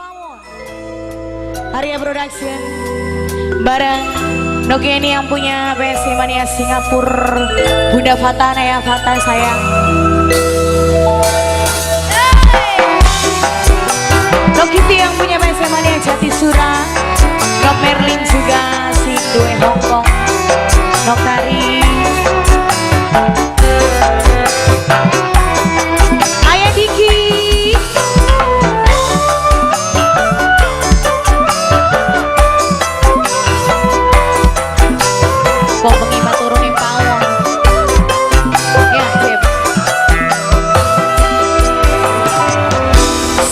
Pawon Arya Production bareng Nokieni yang punya PSC Mania Singapura, Bunda Fata, Naya Fata sayang. Nokiti yang punya PSC Mania Jatisura, Nok Merlin juga sing duwe Hongkong, Nok Tari. Ayah Diki. Kok bengi turun ning pawon. Ya, sip.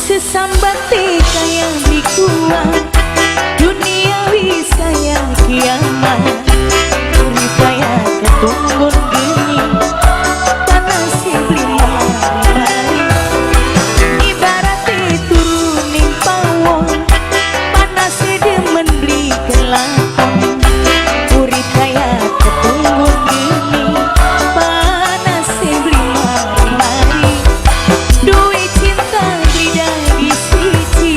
Sesambate kaya beli kuat, dunia wis kaya kiamat. Urip kaya ketunggun geni, panas beli mari. Ibarate turun ning pawon, panas demen beli kelakon. Urip kaya ketunggun geni, panas beli mari. Duwe cinta beli dadi siji.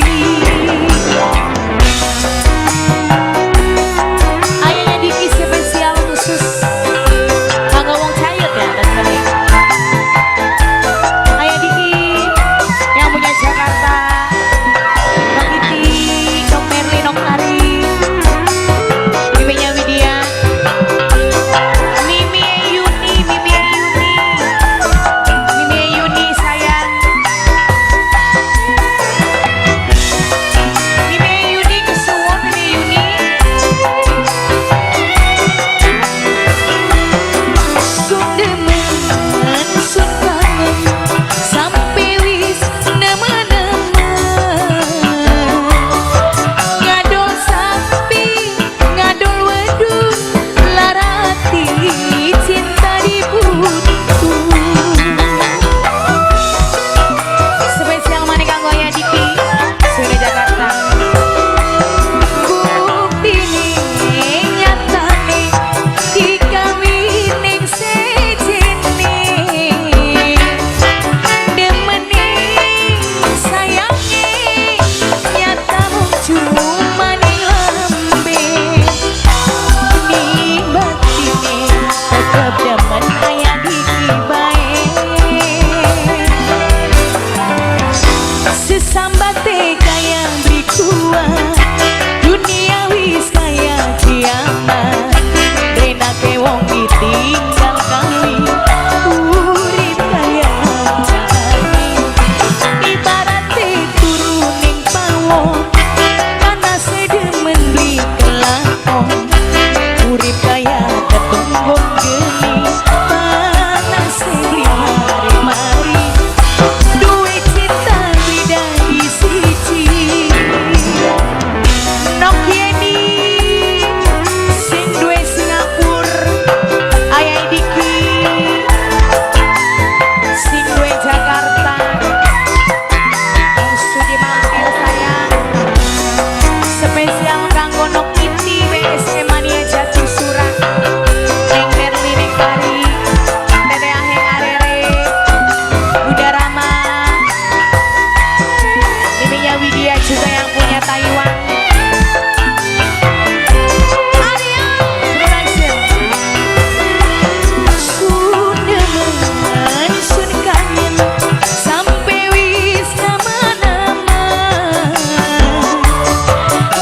Ayahnya Diki spesial khusus kanggo wong cayut ya teman-teman. Ayah Diki yang punya Jakarta, Nok Iti, Nok Merli, Nok Tari, Miminya Widya, Mimi Yuni, Mimi Yuni, Mimi Yuni sayang, Mimi Yuni kesuwun Mimi Yuni. Sun demen, sun kangen, sampe wis nemen-nemen. Ngadol sapi, ngadol wedhus, larati cinta dibutuh. Spesial maneh kanggo Ayah Diki, Sunda Jakarta. Buktine nyatane dikawin ning sejene, demene sayange nyata mung cuma ning lambe. Ning batine tetep demen Ayah Diki bae. Sesambate kaya beli kuat, dunia wis kaya kiamat. Renake wong ditinggal kawin, urip kaya wong. Ibarate turu ning pawon, panase demen beli kelakon. Urip kaya ketunggun geni, panase beli mari-mari. Duwe cinta beli dadi siji. Nokieni sing duwe Singapura, Ayah Diki sing duwe Jakarta, Sudi mampir sayang. Spesial kanggo Nokiti WSC Mania Jatisura, Neng Merli, Neng Tari, Tete Aheng Arere, Bunda Rama, Miminya Widya juga yang punya Taiwan. Arya Production. Sun demen, sun kangen, sampe wis nama-nama.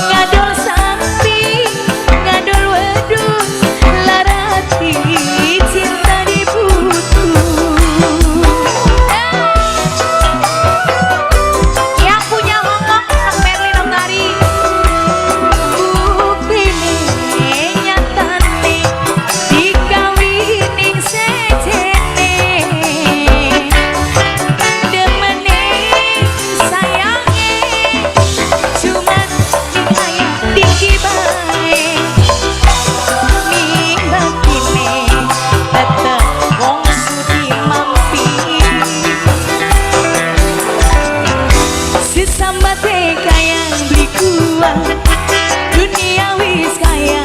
Ngadol sapi, ngadol wedhus, larati cinta dibutuh. Yang punya Hongkong, Nok Merli, Nok Tari. Buktine nyatane dikawin ning sejene, demene sayange cuman ning Ayah Diki bae. Ning batine tetep wong sudi mampir. Sesambate kaya beli kuat, dunia wis kaya